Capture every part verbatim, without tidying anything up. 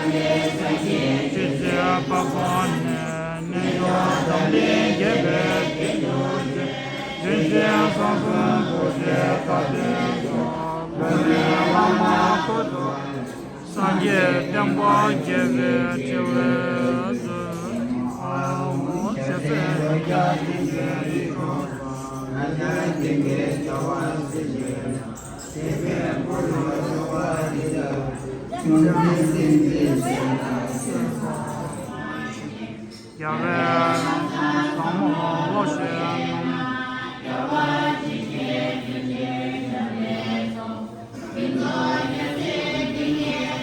ཆོས་ཀྱི་དཔལ་འཁོར་ནས། རྣལ་འབྱོར་དམ་པའི་དགྱེས་པའི་དཀྱིལ་དུ་གྱུར། ཀུན་གཞི་གསང་གསུམ་ཐུགས་རྗེའི་བཀའ་དྲིན་སོགས། བོད་མིའི་བླ་མ་ཀུན་ཏུ། སངས་རྒྱས་བསྟན་པ་རྒྱས་པའི་ཕྲིན་ལས་མཛོད། ཨོ་ཞེས་སོགས། རྒྱལ་བའི་ཟབ་མོ་བློ་ཞེས་གནང་།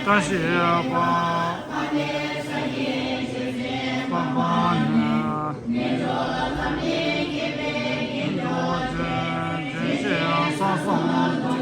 བཀྲ་ཤིས་པ། པ་པ་ནི། ཇི་ཞིག་ས་སོང་དུ།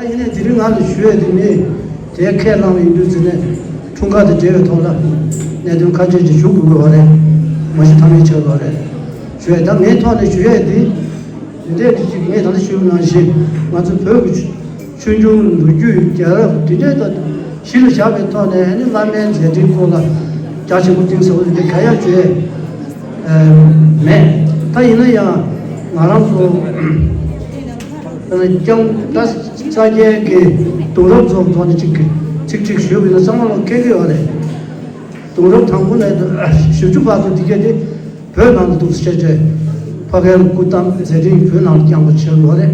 ད་ཡིན་ནའི་དེ་རིང་ང་ལ་ཞུ་ཡས་དེ་མེད། དེ་ཁས་བླངས་པ་ཡིན་དུས་ཟེར་ནས་འཁྲུངས་སྐར་དང་འབྲེལ་བའི་ཐོག་ལ་གནད་དོན་ཁ་ཤས་ཅིག་ཞུ་དགོས་ཀྱི་ཡོད་རེད། མ་གཞི་ཐ་མའི་ཆེད་ལ་རེད། ཞུ་ཡས་ད་ངའི་ཐོག་ནས་ཞུ་ཡས་དེ་འདི་འདྲས་ཅིག་ངས་ད་ལྟ་ཞུས་པ་ནང་བཞིན་ང་ཚོ་བོད་ཀྱི་ཆོས་འབྱུང་ལོ་རྒྱུས་རྒྱལ་རབས་འདི་འདྲས་ད་གཞི་ལ་བཞག་པའི་ཐོག་ནས་ཨ་ནི་བླ་མའི་མཛད་འཕྲིན་སྐོར་ལ་རྒྱ་ཆེན་པོ་གཏིང་ཟབ་པོ་འདི་འདྲས་ག་ཡང་ཞུ་ཡས་མེད། ད་ཡིན་ན་ཡང་ང་རང་ཚོ་ཀྱང་ད་ས་སྐྱའི་གི་གདུང་རབས་ཚོ་ཐོག་ནས་ཅིག་གི་ཚིག་གཅིག་ཞུས་པ་ཡིན་ན་ཚང་མ་ལ་མཁྱེན་གྱི་ཡོད་རེད། གདུང་རབས་དང་པོ་ནས་བཞི་བཅུ་བར་དུ་འདི་གས་དེ་བོད་ནང་དུ་འདུག་ཟེར་བྱས་ཕ་གིར་སྐུ་བལྟམས་མཛད་འཕྲིན་བོད་ནང་ལ་བསྐྱངས་པ་བྱས་ཡོད་རེད།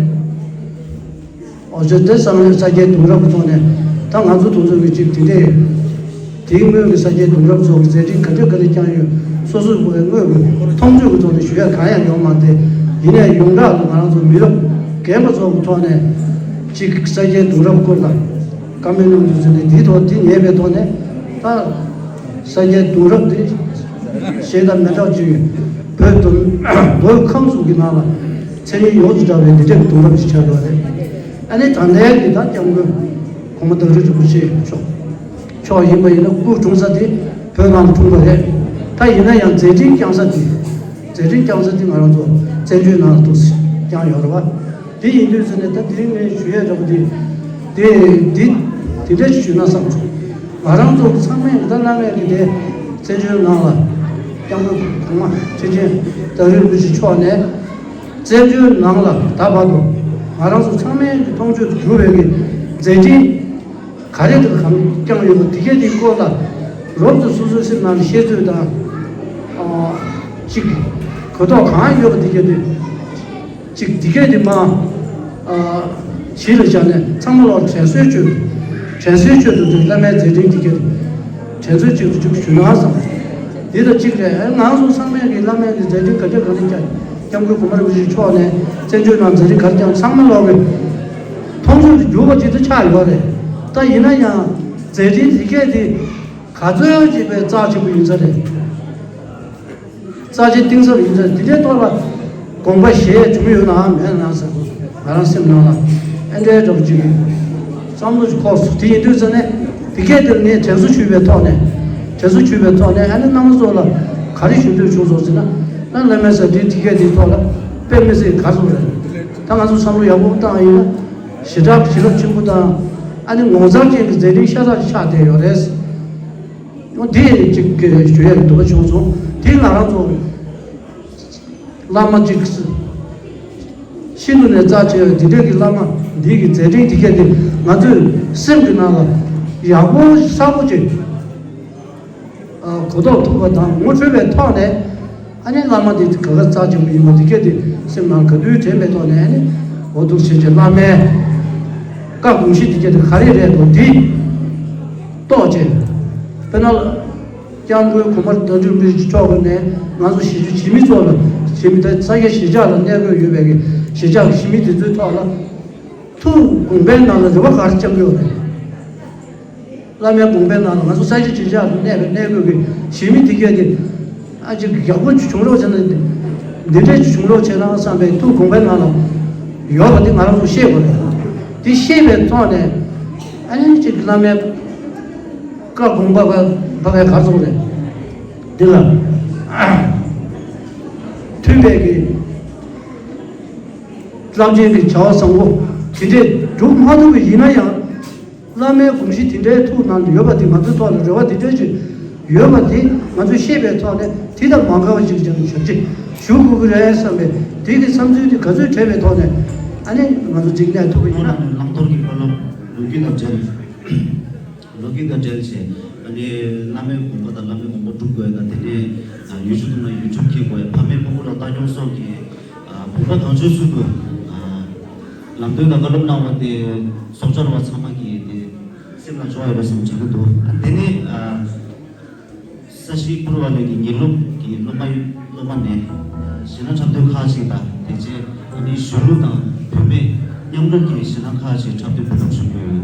ཨོ་ཅོ་དེ་བསམ་ཡས་ས་སྐྱའི་གདུང་རབས་ཀྱི་ཐོག་ནས་ད་ང་ཚོ་དུང་ཚོ་གི་ཅིག་དེ་འདྲས་ དེའི་སྔོན་གྱི་ས་སྐྱའི་གདུང་རབས་ཚོ་གི་མཛད་འཕྲིན་ག་འདྲ་ག་འདྲ་བསྐྱངས་ཡོད། སོ་སོའི་དངོས་ཀྱི་མཐོང་ཆོས་ཀྱི་ཐོག་ནས་ཞུ་ཡ་གང་ཡང་ཡོད་མ་རེད། ཡིན་ནའི་ཡོངས་གྲགས་ལ་ང་རང་ཚོ་མི་རབས་རྒན་པ་ཚོ་གི་ཐོག་ནས་གཅིག་ས་སྐྱའི་གདུང་རབས་སྐོར་ལ་བཀའ་མོལ་གནང་དུས་ཚོད་ནས་འདིའི་ཐོག་འདི་ཉན་པའི་ཐོག་ནས། ད་ས་སྐྱའི་གདུང་རབས་འདི་གཞན་དང་མི་འདྲ་བ་ཅིག་ཡོད། བོད་དུ་བོད་ཁམས་གསུམ་གྱི་ནང་ལ་མཚན་ཉིད་ཡོངས་སུ་གྲགས་པའི་འདི་འདྲའི་གདུང་རབས་ཤིག་ཆགས་ཡོད་རེད། ཨ་ནི་ད་ལྟའི་འདི་ད་སྐྱབས་མགོན་གོང་མ་དྭགས་གཙུག་རིན་པོ་ཆེ་མཆོག་མཆོག་ཡིན་པ་ཡིན་ན་སྐུ་འཁྲུངས་ས་དེ་བོད་ནང་ལ་འཁྲུངས་པ་རེད། ད་ཡིན་ན་ཡང་མཛད་འཕྲིན་བསྐྱངས་ས་དེ་མཛད་འཕྲིན་བསྐྱངས་ས་དེ་ང་རང་ཚོ་བཙན་བྱོལ་ནང་ལ་འདུག་སེ་བསྐྱངས་ཡོད་རེད་བ། དེ་ཡིན་དུས་ཙམ་ནས་ད་དེ་རིང་ངས་ཞུ་ཡས་འདྲ་པོ་དེ་དེ་དེ་དེ་འདྲ་ཞིག་ཞུས་ན་བསམ་སོང་། ང་རང་ཚོ་ཚང་མས་ད་བླ་མས་དེ་དེ་བཙན་བྱོལ་ནང་ལ་སྐྱབས་མགོན་གོང་མ་ཁྲི་ཆེན་དྭགས་གཙུག་རིན་པོ་ཆེ་མཆོག་ནས་བཙན་བྱོལ་ནང་ལ་ད་བར་དུ་ང་རང་ཚོ་ཚང་མས་ཀྱི་མཐོང་ཆོས་སུ་གྱུར་བའི་གི་མཛད་འཕྲིན་ག་རེ་དེ་གང་བསྐྱངས་ཡོད་པ་དེ་གས་དེའི་སྐོར་ལ་རོབ་ཙམ་སོ་སོའི་སེམས་ནང་ལ་ཤེས་ཚོད་དང་། ཨ། གཅིག་གོ་རྟོགས་གང་ཡོད་པ་དེ་གས་དེ་གཅིག་དེ་གས་དེ་མ། ཨ། གཞི་ལ་བཞག་ནས་ཚང་མ་ལོག་དྲན་གསོའི་ཆེད་དུ། དྲན་གསོའི་ཆེད་དུ་དེ་བླ་མའི་མཛད་འཕྲིན་དེ་གས་དེ་དྲན་གསོའི་ཆེད་དུ་ཅིག་ཞུ་ན་བསམ། འདི་ལ་གཅིག་རེད། ང་ཚོ་ཚང་མས་ཀྱི་བླ་མའི་གི་མཛད་འཕྲིན་ག་འདྲ་ག་འདྲ་བསྐྱངས། སྐྱབས་མགོན་གོང་མ་རིན་པོ་ཆེ་མཆོག་ནས་བཙན་བྱོལ་ནང་མཛད་འཕྲིན་ག་རེ་བསྐྱངས་ཚང་མ་ལོག་གི་མཐོང་ཆོས་སུ་གྱུར་པ་ཅིག་ཏུ་ཆགས་ཡོད་རེད། ད་ཡིན་ན་ཡང་མཛད་འཕྲིན་དེ་གས་དེ་ག་ཚོད་ཅིག་པའི་རྩ་ཆེན་པོ་ཡིན་ས་རེད། རྩ་ཆེན་གཏིང་ཟབ་ཡིན་ས་རེད། དེ་འདྲའི་ཐོག་ལ་དགོངས་པ་བཞེས་བྱུང་ཡོད་ནའང་མེད་ན་ཟེར། ང་རང་སེམས་ནང་ལ་ཨེ་འདྲའི་འདྲ་པོ་ཅིག་བསམ་བློ་ཅིག་འཁོར་སོང་། དེ་ཡིན་དུས་ཙ་ནས་དེ་སྐད་དེར་ངས་དྲན་གསོ་ཞུས་པའི་ཐོག་ནས། དྲན་གསོ་ཞུས་པའི་ཐོག་ནས་ཨ་ནི་རྣམ་པ་ཚོ་ལ་ག་རེ་ཞུ་འདོད་བྱུང་སོང་ཟེར་ན། ཨ་བླ་མའི་མཛད་འཕྲིན་དེ་སྐད་དེའི་ཐོག་ལ་དཔེ་མི་སྲིད་ག་རེ་ཟེར་རེད། ད་ང་ཚོ་བསམ་བློ་ཡག་པོ་བཏང་ཡིན་ན་ཞེ་དྲག་བྱིན་རླབས་ཆེན་པོ་དང་ཨ་ནི་ངོ་མཚར་ཅན་གྱི་མཛད་འཕྲིན་ཤ་སྟག་ཅིག་ཆགས་བསྡད་ཡོད་རེད། འོ་དེ་ཅིག་ཞུ་ཡག་གི་འདོད་པ་བྱུང་སོང་། དེ་ང་རང་ཚོ་བླ་མ་ཅིག་ཤིན་ཏུ་ནས་རྩ་ཆེ་བའི་དེ་འདྲའི་གི་བླ་མ་འདི་གི་མཛད་འཕྲིན་དེ་གས་དེ་ང་ཚོའི་སེམས་ཀྱི་ནང་ལ་ཡག་པོ་གསལ་པོ་ཅིག་གོ་རྟོགས་ཐུབ་པ་དང་ངོ་འཕྲོད་པའི་ཐོག་ནས། ཨ་ནི་བླ་མ་དེ་ག་ག་རྩ་ཆེན་པོ་ཡིན་པ་དེ་སྐད་དེ་སེམས་ནང་ག་དུས་དྲན་པའི་ཐོག་ནས། ཨ་ནི་འོ་འདུག་བྱས་བྱས་བླ་མའི་བཀའ་དགོངས་གཞི་དེ་སྐད་དེ་ག་རེ་རེད་འདུག་དེ་རྟོགས་བྱས། དཔེར་ན་སྐྱབས་མགོན་གོང་མ་དྭགས་གཙུག་རིན་པོ་ཆེ་མཆོག་གི་ནས་ང་ཚོ་གཞིས་བྱེས་མི་ཚོ་ལ་གཞིས་མི་དེ་ས་སྐྱ་གཞིས་ཆགས་ལ་གནས་འཁོད་ཡོད་པའི་གི་གཞིས་ཆགས་ཀྱི་གཞིས་མི་དེ་ཚོའི་ཐོག་ལ་ཐུགས་དགོངས་པའི་ནང་ལ་རེ་བ་ག་རེ་བཅངས་ཡོད་རེད། བླ་མའི་དགོངས་པའི་ནང་ལ་ང་ཚོ་ས་སྐྱ་གཞིས་ཆགས་སུ་གནས་པའི་གནས་དགོས་ཀྱི་གཞིས་མི་དེ་གས་དེ་ཨ་ཅིག་ཡག་པོ་བྱུང་རོགས་བྱས་ན། འདི་འདྲ་ཅིག་བྱུང་རོགས་བྱས་ན་བསམ་པའི་ཐུགས་དགོངས་པའི་ནང་ལ་ཡོད་པ་དེ་ང་རང་ཚོ་ཤེས་དགོས་རེད། དེ་ཤེས་པའི་ཐོག་ནས་ཨ་ནི་ཅིག་བླ་མའི་བཀའ་དགོངས་པ་བ་བ་བའི་གར་སོང་རེད། འདི་ལ་མཐུན་པའི་གི་རླབས་ཆེན་གྱི་བྱ་བ་བཟང་པོ་དེ་འདྲས་སྒྲུབ་མ་ཐུབ་པ་ཡིན་ན་ཡང་། བླ་མའི་དགོངས་གཞི་དེ་འདྲའི་ཐུགས་ནང་དུ་ཡོད་པ་དེ། ང་ཚོའི་ཐོག་ལ་རེ་བ་དེ་འདྲའི་ཅིག་ཡོད་པ་དེ་ང་ཚོས་ཤེས་པའི་ཐོག་ནས་དེ་དང་མ་འགལ་བ་ཞིག་ཀྱང་ཞབས་ཕྱི་ཞུ་དགོས་ཀྱི་རེད་བསམ་པའི་དེ་གི་བསམ་ཚུལ་དེ་ག་ཚོད་བྲལ་བའི་ཐོག་ནས་ཨ་ནི་ང་ཚོ་འཇིགས་གནས་ཐུབ་པ་ཡིན་ན། བླང་དོར་གྱི་བཀའ་སློབ་ལོ་རྒྱུས་དང་འབྲེལ། ལོ་རྒྱུས་དང་འབྲེལ་བྱས། ཨ་ནི་བླ་མའི་དགོངས་པ་དང་བླ་མའི་དགོངས་པ་སྒྲུབ་དགོས་ཡ་དང་། དེ་ནས་ཡུལ་ཤུལ་དུ་ན་ཡུལ་ཁྲིམས་འཁྱེར་དགོས་ཡ། ཕ་མའི་ཕུང་པོ་ལ་ལྟ་སྐྱོང་སོགས་ཀྱི་དགོངས་པ་གང་བྱུང་ཚུལ་དུ་ལམ་སྟོན་དང་བཀའ་སློབ་གནང་བ་དེ་སོག་ཅོར་བ་ཚང་མ་གིས་དེ་སེམས་ལ་འཇོག་ཡོད་པ་བསམ་བྱེད་ཀྱི་འདུག། དེ་ནས་ས་གཞིས་པུར་བ་ལས་ཀྱི་ཉིན་སློབ་ཀྱི་སློབ་མ་སློབ་མ་ནས་གཞས་སྣ་འཁྲབ་སྟོན་ཁག་ཅིག་དང་། དེ་རྗེས་ཨ་ནི་གཞོན་ནུ་དང་བུད་མེད་མཉམ་རུབ་ཀྱི་གཞས་སྣ་ཁག་ཅིག་འཁྲབ་སྟོན་འབུལ་ལམ་ཞུ་གི་ཡོད།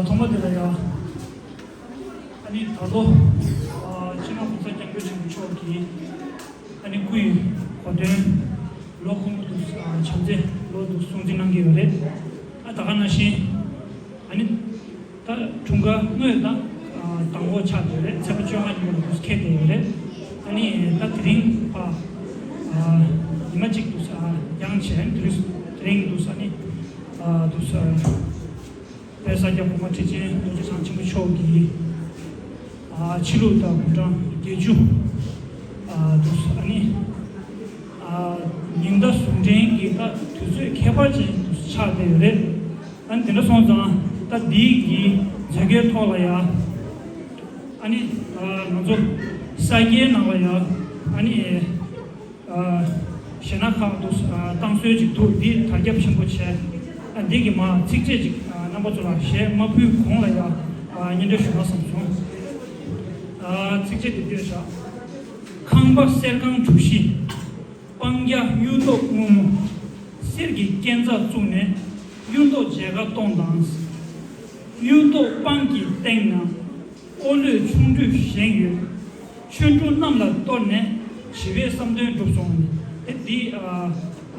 ཐོག་མ་དེ་ལ་ཡ། ཨ་ནི་ད་ལོ། ཨ། སྤྱི་ནོར་༸གོང་ས་༸སྐྱབས་མགོན་ཆེན་པོ་མཆོག་གིས། ཨ་ནི་སྐུའི་གོ་སྟོན་ལོ་ཁོང་དུ། ཨ། བྱམས་བརྩེ་ལོ་དུ་སྲུང་བརྩི་གནང་གི་ཡོད་རེད། ཨ། ད་ག་ནང་བཞིན། ཨ་ནི་ད་འཁྲུངས་སྐར་དངོས་དང་། ཨ། དང་པོ་ཆགས་བསྡད་ཡོད་རེད། ཚེས་པ་བཅོ་ལྔ་ཉིན་མོ་ལ་དུ་འཁེལ་བསྡད་ཡོད་རེད། ཨ་ནི་ད་དེ་རིང་ཕ། ཨ། ཉི་མ་གཅིག་དུ། ཨ། འགྱངས་བྱས། དེ་རིང་དེ་རིང་དུ། ཨ་ནི། ཨ། དུ། ཨ། དཔལ་ས་སྐྱ་གོང་མ་ཁྲི་ཆེན་རྡོ་རྗེ་འཆང་ཆེན་པོ་མཆོག་གིས། ཨ། ཕྱི་ལུགས་དང་དགུང་གྲངས་བརྒྱད་ཅུ། ཨ། དུ། ཨ་ནི། ཨ། ཉིན་ཟླ་ཟུང་འབྲེལ་གྱི་ད་དུས་ཚོད་ཁྱད་པར་ཅན་དུ་ཆགས་བསྡད་ཡོད་རེད། ཨ་ནི་དེ་འདྲ་སོང་ཙང་ད་འདི་གི་མཛད་སྒོའི་ཐོག་ལ་ཡ། ཨ་ནི། ཨ། ང་ཚོ་ས་སྐྱའི་ནང་ལ་ཡ། ཨ་ནི། ཨ། གཞས་སྣ་ཁག་ཏུ། ཨ། བཏང་སྲོལ་ཅིག་འདུག་འདི་དར་ཁྱབ་ཆེན་པོ་བྱས། ཨ། འདི་གི་མ་ཚིགས་བཅད་ཅིག་ཨ། རྣམ་པ་ཚོ་ལ་གཞས་མ་ཕུལ་གོང་ལ་ཡ། ཨ། སྙན་སྒྲོན་ཞུ་ན་བསམ་སོང་། ཨ། ཚིགས་བཅད་འདི་འདྲ་བཞག་ཁང་པ་གསེར་ཁང་གྲུ་བཞི། སྤང་རྒྱ་གཡུ་ཐོག་སྔོན་མོ། གསེར་གྱི་སྐས་འཛེག་བཙུགས་ནས། གཡུ་ཐོག་མཇལ་ཁ་གཏོང་དང་། གཡུ་ཐོག་སྤང་གི་སྟེང་ན། འོ་ལོས་ཆུང་དུས་བཞེངས་ཡོད། ཆོས་དྲུག་གནམ་ལ་གཏོར་ནས། ཞི་བའི་བསམ་དོན་འགྲུབ་སོང་། དེ་འདི། ཨ།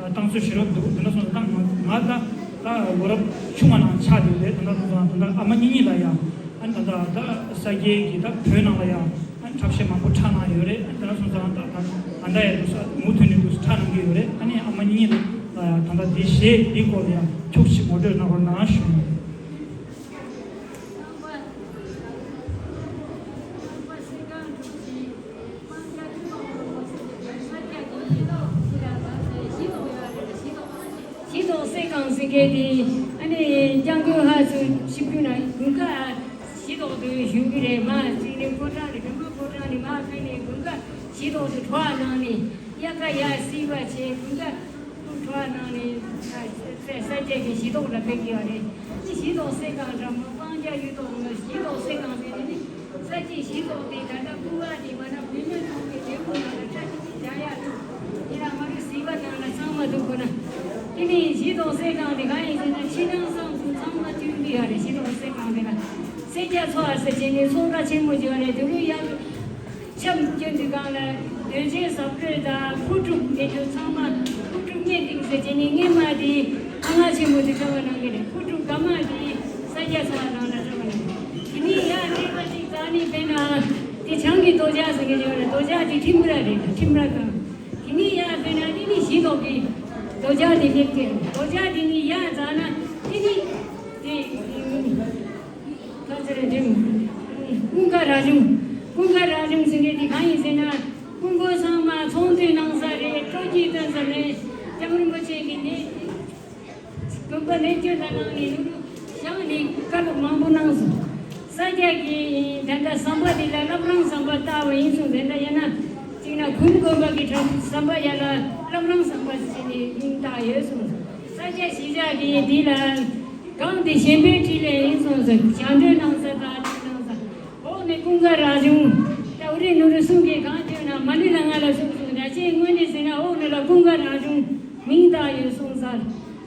ཨ། བཏང་སྲོལ་ཞིག་རོབ་འདུག་འདི་འདྲ་སོང་ཙང་ང་ད་ད་ལོ་རབས་ཆུང་བ་ནང་ཆགས་བསྡད་རེད། ད་ལྟ་སོང་ཙང་ད་ལྟ་ཨ་མ་གཉིས་གཉིས་ལ་ཡང་། ཨ་ནི་ད་ལྟ་ད་ས་སྐྱའི་གི་ད་བོད་ནང་ལ་ཡང་། ཨ་ནི་འཁྲབ་གཞས་མང་པོ་འཁྲབ་གནང་ཡོད་རེད། ཨ་ནི་ད་ལྟ་སོང་ཙང་ད་ད་ད་ལྟ་ཡང་འདུག་ས་མུ་མཐུད་ནས་འདུག་འཁྲབ་གནང་གི་ཡོད་རེད། ཨ་ནི་ཨ་མ་གཉིས་གཉིས་ལ་ཡང་ད་ལྟ་འདི་གཞས་འདི་སྐོར་ལ་ཡང་ཁྱུག་ཅིག་ངོ་སྤྲོད་གནང་རོགས་གནང་ཞུ། གཞིས་གྲོང་གསེར་ཁང་ཟེར་མཁན་དེ། ཨ་ནི་སྐྱབས་མགོན་ཧ་སུ་ཆིབས་བསྒྱུར་ནས་དགུན་ཁ་གཞིས་གྲོང་དུ་བཞུགས་ཀྱི་རེད། མ་གཅིག་ནས་ཕོ་བྲང་ནས། དགོན་པ་ཕོ་བྲང་ནས་མར་ཕེབས་ནས་དགུན་ཁ་གཞིས་གྲོང་དུ་བྲོ་བ་གནང་ནས། དབྱར་ཁ་ཡར་བསིལ་བ་བྱས། དགུན་ཁ་ཕྲུག་བྲོ་བ་གནང་ནས། ས་ས་སྐྱ་གི་གཞིས་གྲོང་ལ་ཕེབས་ཀྱི་ཡོད་རེད། ནི་གཞིས་གྲོང་གསེར་ཁང་འདྲ་མོ། སྤང་རྒྱ་གཡུ་ཐོག་ནི་གཞིས་གྲོང་གསེར་ཁང་ཟེར་ནས་ནི། ས་སྐྱའི་གཞིས་གྲོང་དེ་ད་ལྟ་ཀུ་བ་དེ་མ་ན་བོད་མི་ཚོ་གི་ལས་ཁུངས་ནང་ལ་ཁྲ་ཅིག་ཅིག་རྒྱག་ཡག་འདུག་དེ་ལ་མ་རུ་བཟི་བ་ནང་ལ་གཙང་མ་འདུག་དགོས་ན། དེ་ནས་གཞིས་གྲོང་གསེར་ཁང་དེ་གང་ཡིན་ཟེར་ན། ཕྱི་ནང་གསང་གསུམ་ཚང་མ་བསྟུན་གྱི་ཡོད་རེད། གཞིས་གྲོང་གསེར་ཁང་དེ་ལ་སེར་སྐྱ་ཚོགས་ཟེར་བྱས་ནས་ཚོགས་ར་ཆེན་མོ་ཅིག་ཡོད་རེད། དེ་རུ་ཡར་འཆམ་སྐྱོན་དུས་སྒང་ལ་དོན་ཆེན་ཟབ་སྤྲོས་དང་། ཕུར་སྒྲུབ་དེ་ཚོ་ཚང་མ། ཕུར་སྒྲུབ་གཉེན་སྒྲིག་ཟེར་བྱས་ནས་སྔས་མ་དེ་ཨ་ང་ཆེན་མོ་དེ་གྲྭ་པ་གནང་གི་རེད། ཕུར་སྒྲུབ་དགའ་མ་དེ་ས་སྐྱ་ཚོགས་པ་ནང་ལ་གྲྭ་པ་གནང་གི་རེད། དེ་ནས་ཡར་ལས་ཀ་ཅིག་བཙལ་ནས་བལྟས་ན། དེ་བྱང་གི་རྡོ་རྗེ་ཟེར་གྱི་ཡོད་རེད། རྡོ་རྗེ་དེ་ཁྲིམས་ར་རེད། ཁྲིམས་ར་གང་། དེ་ནས་ཡར་ཕེབས་ན་དེ་ནས་གཞི་ཐོག་གི་རྡོ་རྗེ་དེ་སླེབས་ཀྱི་རེད། རྡོ་རྗེ་དེ་ནས་ཡར་འཛེགས་ན་དེ་ནས་དེ་ག་ཚོད་རེད་དེ། ཀུན་དགའ་རབ་བྱུང་། ཀུན་དགའ་རབ་བྱུང་ཟེར་མཁན་དེ་གང་ཡིན་ཟེར་ན། ཀུན་དགའ་ཚང་མ་ཚོགས་འདུ་གནང་ས་རེད། སྤྲོ་སྐྱིད་སྟོན་ས་རེད། སྐྱབས་མགོན་རིན་པོ་ཆེ་གིས་ནི། དགོན་པ་ནས་བསྐྱོད་དང་གནང་ནས་ནོར་བུ་བཞེངས་ནས་བཀའ་སློབ་མང་པོ་གནང་སོང་། ས་སྐྱ་གི་ད་ལྟ་ཟམ་པ་འདི་ལ་བླ་བྲང་ཟམ་པ་བཏགས་པ་ཡིན་གསུངས་ཟེར། ད་ཡང་ན་གཅིག་ན་གུར་དགོན་པ་གི་བྲང་ཟམ་པ་ཡ་ལ་བླ་བྲང་ཟམ་པ་ཟེར་ནས་མིང་བཏགས་ཡོད་གསུངས་སོང་། ས་སྐྱ་གཞིས་ཆགས་ཀྱི་འདི་ལ་གང་དེ་གཞན་ཕན་འཕྲིན་ལས་ཡིན་གསུངས་སོང་། ཞལ་འདོན་གནང་ས་དང་འདི་གནང་ས། འོག་ནས་ཀུན་དགའ་རབ་བྱུང་། ད་འུ་རེ་ནོར་བུ་གསུང་མཁན་གང་བྱུང་ན་མ་ལི་ལ་ང་ལ་གསུངས་སོང་། ད་ཅི་དངོས་གནས་ཟེར་ན་འོག་ནས་ལ་ཀུན་དགའ་རབ་བྱུང་མིང་བཏགས་ཡོད་གསུངས་ས།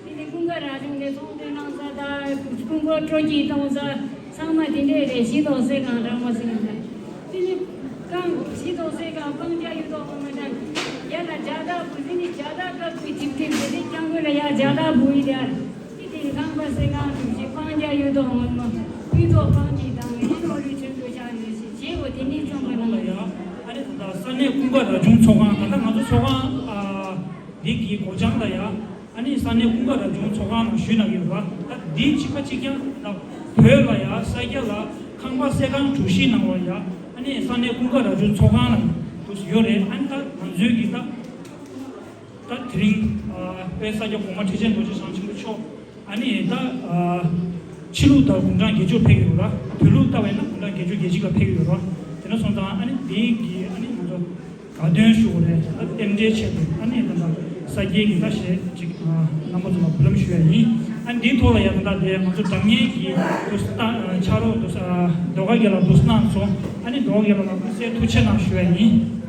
དེ་ནས་ཀུན་དགའ་རབ་བྱུང་ནས་ཚོགས་འདུ་གནང་ས་དང་ཀུན་དགའ་སྤྲོ་སྐྱིད་གཏོང་ས་ཚང་མ་དེ་འདྲས་རེད། གཞིས་ཐོག་གསེར་ཁང་རང་མ་ཟིན་ལ། དེ་ནས་ཀང་གཞིས་ཐོག་གསེར་ཁང་སྤང་རྒྱ་ཡུལ་ཐོག་ཧོ་མ་དང་ཡ་ལ་རྒྱ་སྟག་བུ་ཟིན་ནས་རྒྱ་སྟག་དཀར་པོའི་ཐིབ་ཐིབ་དེ་ནས་སྐྱང་གོས་ལ་ཡ་རྒྱ་སྟག་བུ་ཡི་དེ་ཨ། དེ་དེ་ཁང་པ་གསེར་ཁང་དུ་ཞིག་སྤང་རྒྱ་ཡུལ་ཐོག་ཧོ་མ་ཕུལ་ཐོག་སྤང་གི་དང་ཡིན་ནོ་རི་ཆོས་འདུ་ཆགས་ནས་ཞིག་བྱེད་འོ་དེ་ནས་བཅོམ་པ་ལ་ཡ། ཨ་ནི་ད་ལྟ་ས་གནས་ཀུན་དགའ་རབ་བྱུང་ཚོགས་ཁང་། ད་ལྟ་ང་ཚོ་ཚོགས་ཁང་ཨ་འདི་གི་སྒོ་བྱང་ལ་ཡ། ཨ་ནི་ས་གནས་ཀུན་དགའ་རབ་བྱུང་ཚོགས་ཁང་ནང་ཞུས་གནང་གི་ཡོད་པ། ད་འདི་གཅིག་པ་གཅིག་རྐྱང་ད་བོད་ལ་ཡ་ས་སྐྱ་ལ་ཁང་པ་གསེར་ཁང་གྲུ་བཞི་གནང་བ་ཡ། ཨ་ནི་ས་གནས་ཀུན་དགའ་རབ་བྱུང་ཚོགས་ཁང་ལ་དུ་ཡོད་རེད། ཨ་ནི་ད་ང་ཚོའི་གི་ད་ད་དེ་རིང་ཨ་དཔལ་ས་སྐྱ་གོང་མ་ཁྲི་ཆེན་རྡོ་རྗེ་འཆང་ཆེན་པོ་མཆོག་ཨ་ནི་ད་ཨ་ཕྱི་ལུགས་ལྟར་དགུང་གྲངས་བརྒྱད་ཅུ་ལ་ཕེབས་ཀྱི་ཡོད་ར། བོད་ལུགས་ལྟ་བས་ན་དགུང་གྲངས་བརྒྱད་ཅུ་གྱ་གཅིག་ལ་ཕེབས་ཀྱི་ཡོད་ར། དེ་འདྲ་སོང་ཙང་ཨ་ནི་དེའི་གི་ཨ་ནི་ང་ཚོ་དགའ་སྟོན་ཞུ་དགོས་རེད། ད་རྟེན་འབྲེལ་ཆེད་དུ་ཨ་ནི་ད་ལྟ་ས་སྐྱའི་གི་ད་གཞས་ཅིག་ཨ་རྣམ་པ་ཚོ་ལ་འབུལ་ལམ་ཞུ་ཡ་ཡིན། ཨ་ནི་འདིའི་ཐོག་ལ་ཡ་ད་ལྟ་དེ་ང་ཚོ་སྒྲ་སྙན་གྱི་དུ་ས་ད་ཕྱག་རོགས་དུ་ས་ཨ་ཟློས་གར་རྒན་ལགས་དུ་ས་གནང་སོང་། ཨ་ནི་ཟློས་གར་རྒན་ལགས་ལ་དམིགས་བསལ་ཐུགས་རྗེ་གནང་ཞུ་ཡ་ཡིན།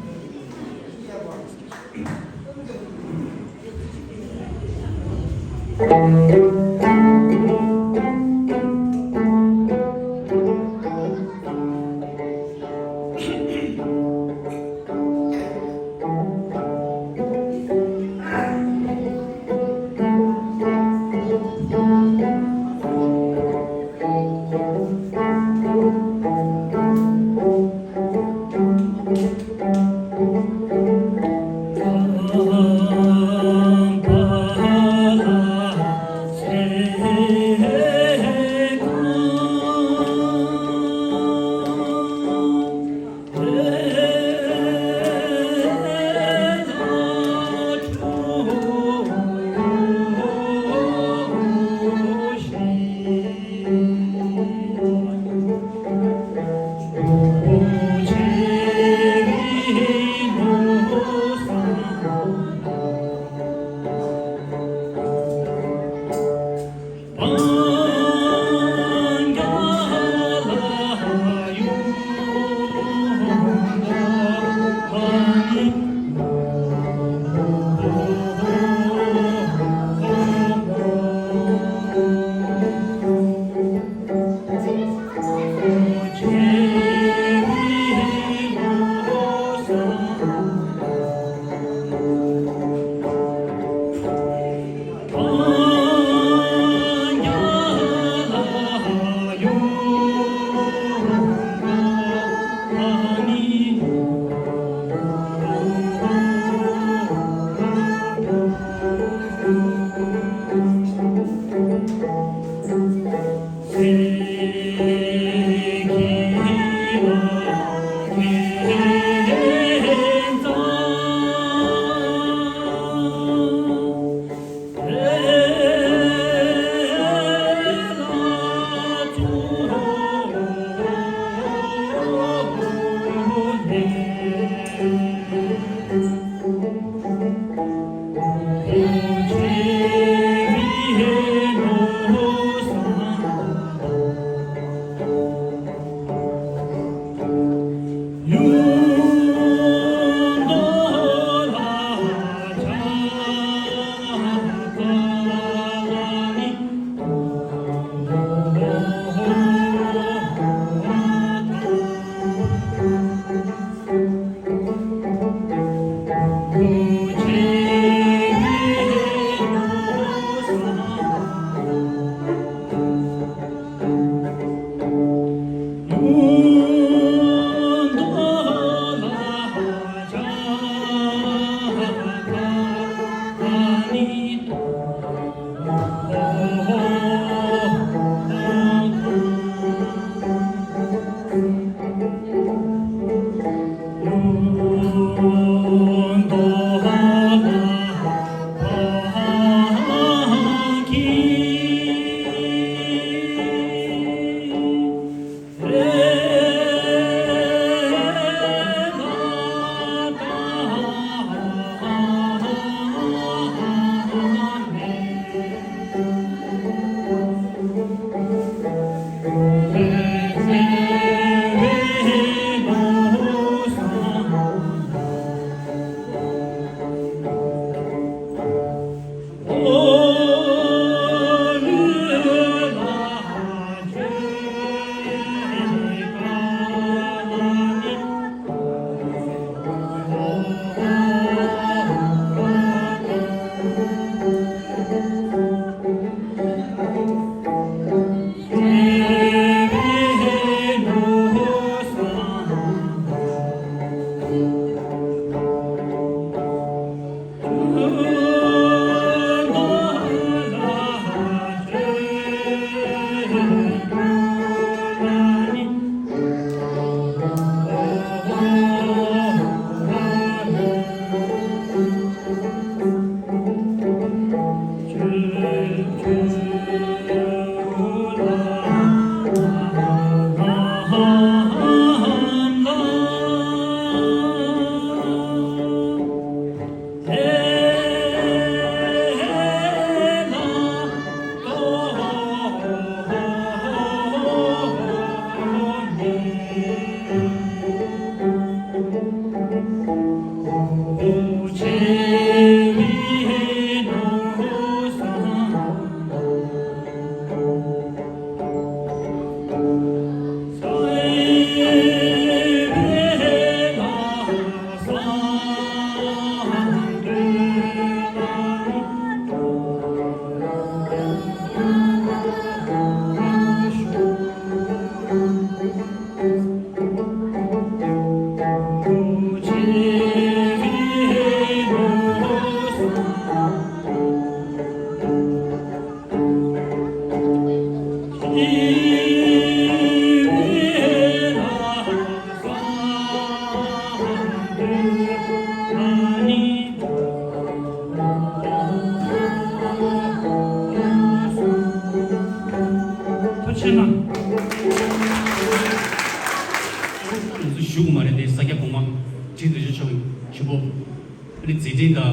ཨ་ནི་མཛད་འཕྲིན་དང་ཨ་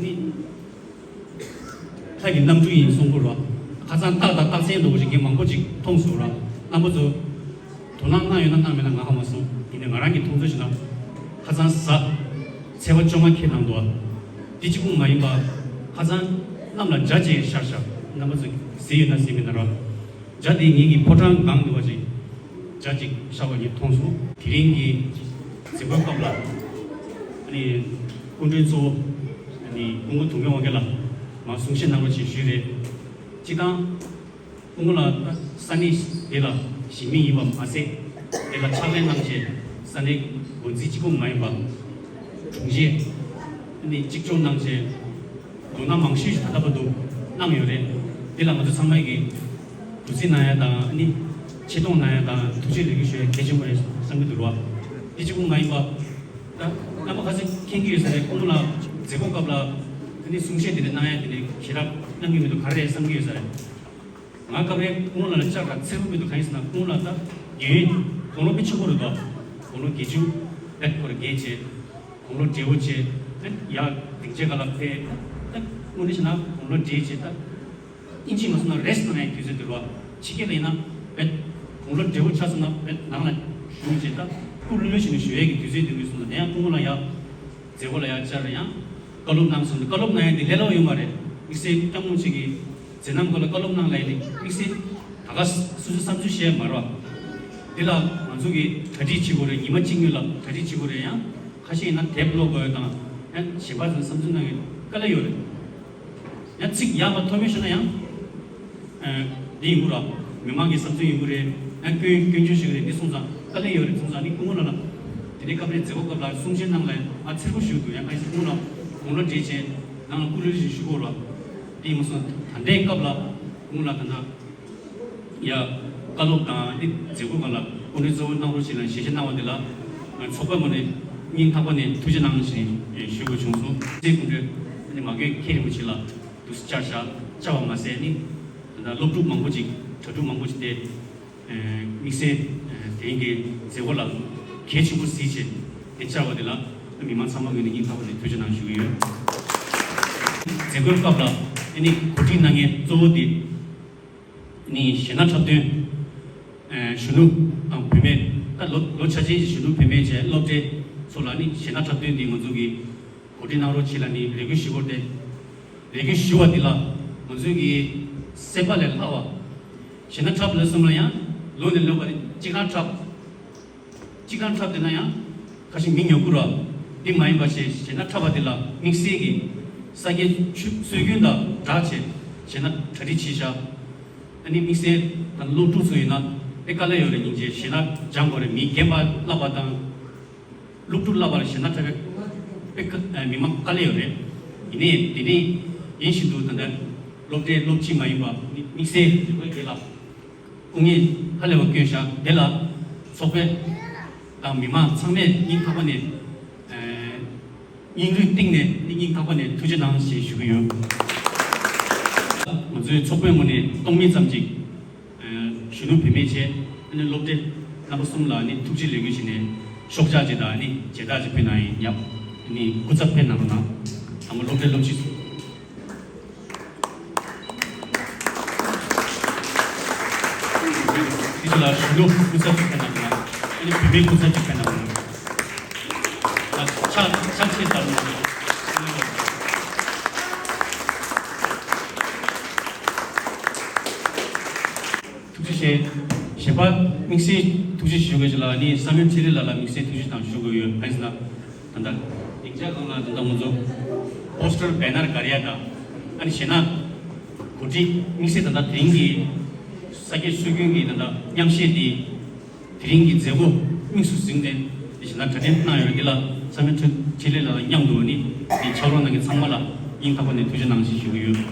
ནི་ལྷ་གི་རྣམ་འཕྲུལ་ཡིན་གསུང་གི་རེད་བ། ཁ་སང་རྟགས་དང་རྟགས་མཚན་འདྲ་བོ་ཞིག་ངས་མང་པོ་ཅིག་མཐོང་སོང་ར། རྣམ་པ་ཚོ་དོ་སྣང་གནང་ཡོད་ན་གནང་མེད་ན་ང་ཧ་མ་སོང་། ཡིན་ནའི་ང་རང་གི་མཐོང་ཚུལ་བྱས་ན་ཁ་སང་གཟའ་ཚེས་པ་བཅོ་ལྔ་འཁེལ་གནང་འདུག་བ། འདི་གཅིག་པུ་མ་ཡིན་པ་ཁ་སང་གནམ་ལ་འཇའ་ཅིག་ཤར་ཤག། རྣམ་པ་ཚོ་གཟིགས་ཡོད་ན་གཟིགས་མེད་ན་ར། འཇའ་དེ་ངེད་ཀྱི་ཕོ་བྲང་སྒང་དུ་བ་ཅིག་འཇའ་ཅིག་ཤར་བ་ངས་མཐོང་སོང་། དེ་རིང་གི་མཛད་སྒོའི་སྐབས་ལ་ཨ་ནི་སྐུ་མགྲོན་གཙོ་བོ་ཨ་ནི་སྐུ་ངོ་དུང་སྐྱོང་དབང་རྒྱལ་ལགས་མར་གསུང་བཤད་གནང་རོགས་ཞེས་ཞུས་རེད། སྤྱིར་བཏང་སྐུ་ངོ་ལགས་ས་གནས་དེ་ལ་གཞིས་མི་ཡིན་པ་མ་ཟད། དེ་ལ་ཕྱག་ལས་གནང་བྱས་ས་གནས་འགོ་འཛིན་གཅིག་པུ་མ་ཡིན་པ་དྲུང་ཆེ་ཨ་ནི་གཅིག་ལྕོགས་གནང་བྱས། དོ་སྣང་མང་ཤོས་ཤིག་ད་ལྟ་བར་དུ་གནང་ཡོད་རེད། འདི་ལ་ང་ཚོ་ཚང་མས་ཀྱི་གུས་བརྩི་གནང་ཡ་དང་ཨ་ནི་ཆེ་མཐོང་གནང་ཡ་དང་ཐུགས་རྗེ་ལེགས་འབུལ་ཞུ་ཡ་གལ་ཆེན་པོ་རེད་བསམ་གྱི་འདུག་ར། འདི་གཅིག་པུ་མ་ཡིན་པ། ད་རྣམ་པ་ཁ་ཤས་མཁྱེན་གྱི་ཡོད་ས་རེད། སྐུ་ངོ་ལགས་མཛད་སྒོ་སྐབས་ལ་ཨ་ནི་གསུང་བཤད་དེ་འདྲ་གནང་ཡ་དེ་འདྲ་ཞེ་དྲག་གནང་གི་མི་འདུག་ག་རེ་རེད་བསམ་གྱི་ཡོད་ས་རེད། ང་སྐབས་རེ་སྐུ་ངོ་ལགས་ལ་བཅར་ར་འཚེར་པོ་མི་འདུག་གང་ཡིན་ཟེར་ན་སྐུ་ངོ་ལགས་ད་རྒན་ཡོལ་དགུང་ལོ་དཔེ་ཆེན་པོ་རེད་དོ། དགུང་ལོ་བརྒྱད་ཅུ་བེད་ཁོ་ར་བརྒལ་བྱས། དགུང་ལོ་བགྲེས་པོ་བྱས། ཡ་སྡིངས་ཆའི་སྒང་ལ་ཕེབས། དངོས་གནས་བྱས་ན་དགུང་ལོ་བགྲེས་བྱས་ད། ཨིན་ཇི་མ་སོང་ན་རེ་སི་ཊི་གནང་ཡའི་དུས་ཚོད་འདུག་ར། ཕྱི་རྒྱལ་ལ་ཡིན་ན་བེད་དགུང་ལོ་བགྲེས་པོ་ཆགས་སོང་ན་བེད་ནང་ལ་བཞུགས་བྱས་ད་སྐུ་ལྷོད་ལྷོད་བྱས་ནས་བཞུགས་ཡས་ཀྱི་དུས་ཚོད་འདུག་གི་སོང་ཙང་ཡང་སྐུ་ངོ་ལ་ཡ་མཛད་སྒོ་ལ་ཡ་བཅར་ཡང་བཀའ་སློབ་གནང་སོང་། བཀའ་སློབ་གནང་ཡས་དེ་ལས་སླ་པོ་ཡོད་མ་རེད། དམིགས་བསལ་སྐྱབས་མགོན་ཆེན་གྱི་མཛད་རྣམ་སྐོར་ལ་བཀའ་སློབ་གནང་ལ་ཡིན་ནི་དམིགས་བསལ་ད་ག་སོ་སོའི་བསམ་ཚུལ་བཤད་མ་རེད་བ། འདི་ལ་ང་ཚོ་གིས་གྲ་སྒྲིག་བྱེད་དགོས་རེད། ཉི་མ་གཅིག་སྔོན་ལ་གྲ་སྒྲིག་བྱེད་དགོས་རེད། ཡང་ཁ་ཤས་ཡིན་ན་དེབ་ཀློག་དགོས་དང་ཡང་གཞན་པ་ཚོ་བསམ་ཚུལ་གནང་ཡས་དཀའ་ལས་ཡོད་རེད། ཡང་ཚིག་ཡག་པ་ཐོབ་མེད་ཤོར་ན་ཡང་། ཨ། འདི་ཡིན་དགོས་ར། མི་མང་གི་བསམ་ཚུལ་ཡིན་དགོས་རེད། ཡང་སྐྱོན་སྐྱོན་བརྗོད་ཞིག་རེད། འདི་སོང་ཙང་དཀའ་ལས་ཡོད་རེད། སོང་ཙང་ནི་སྐུ་ངོ་ལགས་ལ་དེ་རིང་སྐབས་རེ་མཛད་སྒོ་སྐབས་ལ་གསུང་བཤད་གནང་ལ་ཡང་ཨ་འཚེར་པོ་ཞུ་འདུག་ཡང་ཁ་ཤས་སྐུ་ངོ་ལགས་དགུང་ལོ་བགྲེས་བྱས་ནང་ལ་སྐུ་ལུས་ཞིག་ཞུ་དགོས་ར། འདི་ཡིན་མ་སོང་ད་ལྟའི་སྐབས་ལ་སྐུ་ངོ་ལགས་ད་ལྟ་ཡ་བཀའ་སློབ་དང་ནི་མཛད་སྒོ་སྒང་ལ་སྐུ་མགྲོན་གཙོ་བོ་གནང་རོགས་ཞེས་ལ་ཞལ་བཞེས་གནང་བ་འདི་ལ་ཚོགས་པའི་ངོས་ནས་སྙིང་ཐག་པ་ནས་ཐུགས་རྗེ་གནང་ཞེས་ཞུ་དགོས་བྱུང་སོང་། སྐུ་མགྲོན་ནི་མ་དགོས་མཁན་རིན་པོ་ཆེ་ལ། དུ་བཅར་བཞག་བཅར་བ་མ་ཟད་ནི། ད་ལྟ་སློབ་ཕྲུག་མང་པོ་ཅིག་གྲྭ་ཕྲུག་མང་པོ་ཅིག་དེ། ཨ། དམིགས་བསལ་ཨ་དེ་རིང་གི་མཛད་སྒོ་ལ་གལ་ཆེན་པོ་གཟིགས་བྱས་དེ་བཅར་བ་དེ་ལ་མི་མང་ཚང་མ་ངོས་ནས་སྙིང་ཐག་པ་ནས་ཐུགས་རྗེ་གནང་ཞུ་གི་ཡོད། མཛད་སྒོའི་སྐབས་ལ་ཨ་ནི་གོ་སྒྲིག་གནང་མཁན་གཙོ་བོ་དེ་ནི་གཞས་སྣ་འཁྲབ་སྟོན། ཨ། གཞོན་ནུ་དང་བུད་མེད་ད་ལོ་ལོ་ཆ་ཆེན་གྱི་གཞོན་ནུ་བུད་མེད་བཅས་སློབ་གྲྭའི་ཚོ་ལ་ནི་གཞས་སྣ་འཁྲབ་སྟོན་འདི་ང་ཚོ་གི་གོ་སྒྲིག་གནང་རོགས་བྱེད་ལ་ནི་ལས་འགུལ་ཞུ་སྐོར་ཏེ། ལས་འགུལ་ཞུ་བ་འདི་ལ་ང་ཚོའི་གི་སེམས་པ་ལས་ལྷག་པ། གཞས་སྣ་འཁྲབ་ལ་གསུམ་ལ་ཡང་ལོ་ནས་ལོ་བར་གཅིག་རང་འཁྲབ། གཅིག་རང་འཁྲབ་དེ་ན་ཡང་ཁ་ཤས་མི་ཉོ་གི་ར། འདི་མ་ཡིན་པ་ཞེས་གཞས་སྣ་འཁྲབ་པ་འདི་ལ་དམིགས་བསལ་གྱི་ས་སྐྱའི་ཆོས་སྲོལ་རྒྱུན་དང་སྦྲགས་བྱས་གཞས་སྣ་གྲ་སྒྲིག་བྱས་ཤག། ཨ་ནི་དམིགས་བསལ་ད་སློབ་ཕྲུག་ཚོ་ཡིན་ན་དཔེ་དཀའ་ལས་ཡོད་རེད། སྙིང་རྗེ་གཞས་སྣ་སྦྱང་དགོས་རེད། མི་རྒན་པ་བསླབ་པ་དང་། སློབ་ཕྲུག་བསླབ་པར་གཞས་སྣ་འཁྲབ་པའི་དཔེ་ཁ་མི་མང་དཀའ་ལས་ཡོད་རེད། ཡིན་ནའི་དེ་ནས་ཡིན་བཞིན་དུ་ད་ལྟ་སློབ་གྲྭའི་སློབ་སྤྱི་མ་ཡིན་པ་དམིགས་བསལ་རི་བོའི་དགེ་ལ་སྐུ་ངལ་ཧ་ལས་པ་བསྐྱོན་བཞག། དེ་ལ་ཚོགས་པའི་དང་མི་མང་ཚང་མས་སྙིང་ཐག་པ་ནས་སྙིང་རུས་གཏིང་ནས་སྙིང་ཐག་པ་ནས་ཐུགས་རྗེ་གནང་ཞེས་ཞུ་གི་ཡོད། ང་ཚོའི་ཚོགས་པའི་ངོས་ནས་སྟོང་མིན་ཙམ་ཅིག་གཞོན་ནུ་བུད་མེད་བཅས་ཨ་ནི་སློབ་གྲྭའི་རྣམ་པ་གསུམ་ལ་ཨ་ནི་ཐུགས་རྗེ་ལེགས་འབུལ་ཞུས་ནས་ཤོག་ཆག་ཅིག་དང་ཨ་ནི་མཇལ་དར་ཅིག་ཕུལ་གནང་ཡིན། ཡབ་ཨ་ནི་སྐུ་ཚབ་ཕེབས་གནང་རོགས་གནང་། དང་པོ་སློབ་གྲྭའི་སློབ་སྤྱི་ཚོ། དེ་ཚོ་ལ་གཞོན་ནུ་སྐུ་ཚབ་ཅིག་ཕེབས་གནང་རོགས་གནང་། ཨ་ནི་བུད་མེད་སྐུ་ཚབ་ཅིག་ཕེབས་གནང་རོགས་གནང་། ཕྱག་ཕྱག་ཕྱིད་ལྟར་མོ། ཐུགས་རྗེ་ཆེ། གཞན་པ་དམིགས་བསལ་ཐུགས་རྗེ་ཞུ་དགོས་ཅིག་ལ་ནི་བསམ་ཡས་འཕྲིན་ལས་ལགས་ལ་དམིགས་བསལ་ཐུགས་རྗེ་དང་ཞུ་དགོས་ཡོད། གང་ཡིན་ཟེར་ན། ད་ལྟ་སྡིངས་ཆ་སྒང་ལ་ད་ལྟ་ང་ཚོ་པོ་སི་ཊར་བེ་ནར་དཀར་ཡ་དང་ཨ་ནི་གཞས་སྣ་གོ་སྒྲིག་དམིགས་བསལ་ད་ལྟ་དེ་རིང་གི་ས་སྐྱའི་སྲོལ་རྒྱུན་གྱི་ད་ལྟ་མཉམ་གཞས་འདི། དེ་རིང་གི་མཛད་སྒོ་དམིགས་སུ་བཟུང་སྟེ་དེ་བཞིན་ན་གྲ་སྒྲིག་གནང་ཡོད་རེད། འདི་ལ་བསམ་ཡས་འཕྲིན་ལས་ལགས་ལ་མཉམ་དུ་ནི་དེ་ཕྱག་རོགས་གནང་མཁན་ཚང་མ་ལ་སྙིང་ཐག་པ་ནས་ཐུགས་རྗེ་གནང་ཞེས་ཞུ་གི་ཡོད།